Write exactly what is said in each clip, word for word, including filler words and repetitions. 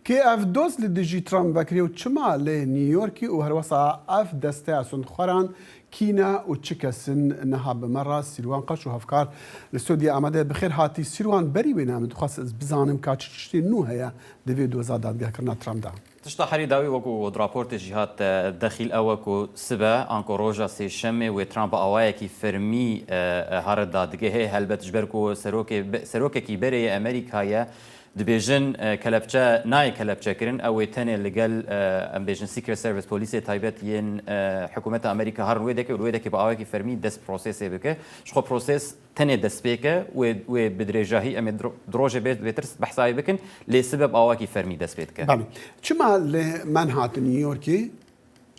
Kê ev doz li dijî Trump vekiriye û çima li New Yorkî û herwesa ev desteya sundxweran kî ne û çi kes in? Niha bi me re Sîrwan Qaç û hevkar li stûdyoya Amedê. Bi xêr hatî Sîrwan, berî wê ne min dixwest ez bizanim ka çi tiştê nû heye di vê doza dadgehkirina Trump de. Tişta herî dawî, wekû di raportê jî hat, e, dexîl ew e ku sibe anko roja sêşemê wê Trump bi awayekî fermî, e, e, here dadgehê. Helbet ji ber ku serokê be-, serokekî berê yê Amerîka ye, dibêjin, e, kelepçe nayê kelepçekirin, ew ê tenê li gel, e, em bêjin Secret Service, polîsê taybet yên, e, hikûmeta Amerîka herin wê dekê û li wê dekê bi awayekî fermî dest prosesê bike. Ji xwe proses tenê dest pê ke, wê, wê bi dirêjahî em ê dro-, di rojê bê-, bêtir behsa wê bikin, lê sibe bi awakî fermî dest pê dike. Belê. Çima li Manhattan, New Yorkê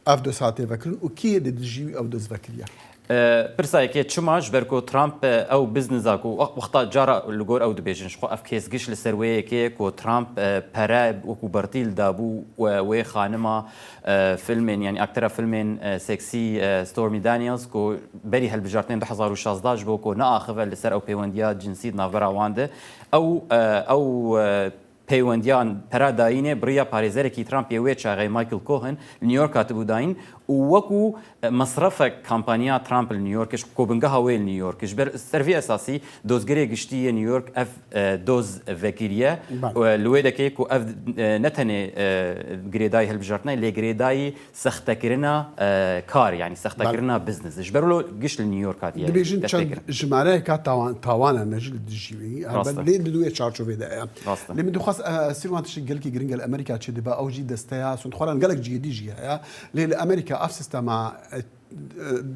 ev doz hate vekirin û kî yê di dijî wî ev doz vekiriye? E, pirsa yekê çima? Ji ber ku Trump, e, ew biznesa ku wex-, wexta cara li gor ew dibêjin, ji xwe ev kes giş li ser wê yekê ku Trump, e, pere wekû bertîl dabû, e, wê xanima, e, filmên, yanî aktera filmên, e, seksî, e, Stormy Daniels ku berî hilbijartinên du hezar û şazdeh ji bo ku neaxive li ser ew pêwendiya cinsî di navbera wan de. Ew, e, ew, e, pêwendiyan pera dayînê bi riya parêzerekî Trump yê wê çaxê Michael Cohen li New York hatibû dayîn û wekû, e, mesrefek kampanya Trump li New York, ji ku bingeha wê li New York. Ji ber ser vî esasî dozgirê giştî yê New York ev, e, doz vekiriye. Belê. E, li wê dekê ku ev, e, ne tenê, e, girêdayî hilbijartinê, lê girêdayî sextekirina, e, kar, yanî sextekirina Belê. business. Ji ber wilo giş li New York hatiye Dibêjin çend destekirin. Jimareyeka tawan, tawan hene jî li dijî wî. Rast e. Lê di wê çarçovê de ye. Rast e. Lê min dixwest, e, Sîrwan, tiştek gelekî giring e li Amerîka çêdibe, ew jî desteya sundxweran gelek cihê dî jî heye. Lê li Amerîka ev sistema, e, e,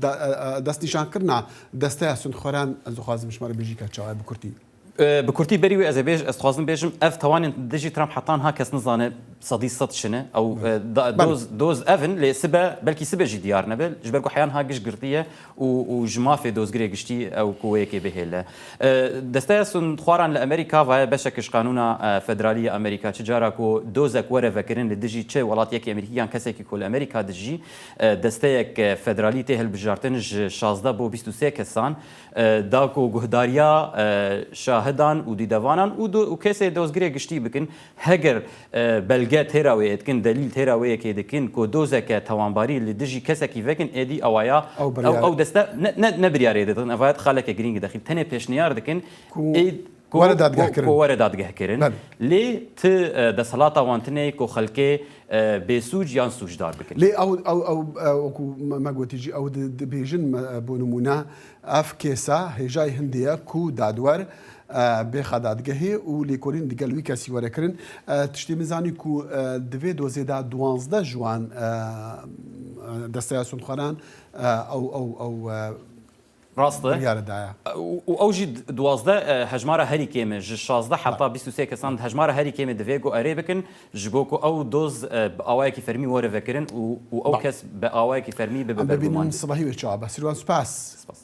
da-, e, e, destnîşankirina desteya sundxweran, ez dixwazim ji me re bêjî ke çawa ye bi kurtî. E, bi kurtî berî wê ez ê bêj-, ez dixwazim bêjim, ev tawanên dijî Trump heta niha kes nizane sedî sed çi ne. Ew, e, da-, Belê. doz, doz ev in, lê sibe, belkî sibe jî diyar nebe. Ji ber ku heya niha giş girtiye û, û ji mafê dozgirê giştî ew ku wê yekê bihêle. E, desteya sundxwaran li Amerîka vaye beşek ji qanûna, e, federalî ya Amerîka. Çi cara ku dozek were vekirin li dijî çi welatiyekî Amerîkî yan kesekî ku li Amerîka dijî, e, desteyek, e, federalî tê hilbijartin ji şazdeh bo bîst û sê kesan, e, da ku guhdariya, e, şahidan û dîdevanan û do-, û kesê dozgirê giştî bikin. Heger, e, belge têra wê dikin, delîl têra wê yekê dikin ku dozeke tawanbarî li dijî kesekî vekin, êdî ewaya Ew ew, biryar- ew deste ne, ne, ne biryarê didin. Evaya xaleke girîngî dexîl. Tenê pêşniyar dikin Ku ê-, ku, were dadgeh ku, kirin. ku were dadgeh kirin. Belê. Lê ti, e, desthilata wan tine ku xelkê, e, bêsûc yan sûcdar bikin. Lê ew, ew, ew, e, wekû me, me gotî jî, ew di-, dibêjin, me, e, bo nimûne, ev kêsa hêjayî hindê ye ku dadwer, e, bêxa dadgehê û lêkolîn digel wî kesî were kirin. E, tiştê min zanî ku, e, di vê dozê de duwazdeh ji wan, e, e, desteya sundxweran, e, ew, ew, ew, e, Rast e. biryarê daye. Û, û ew jî d-, duwazdeh, e, hejmara herî kêm e. Ji şazdeh heta Ba. bîst û sê kesan hejmara herî kêm e divê ku erê bikin, ji bo ku ew doz, e, bi awayekî fermî were vekirin û, û ew Ba. kes bi awayekî fermî bibe Em bibînin berguman. sibahî wê çawa be. Sirvan, spas. Spas.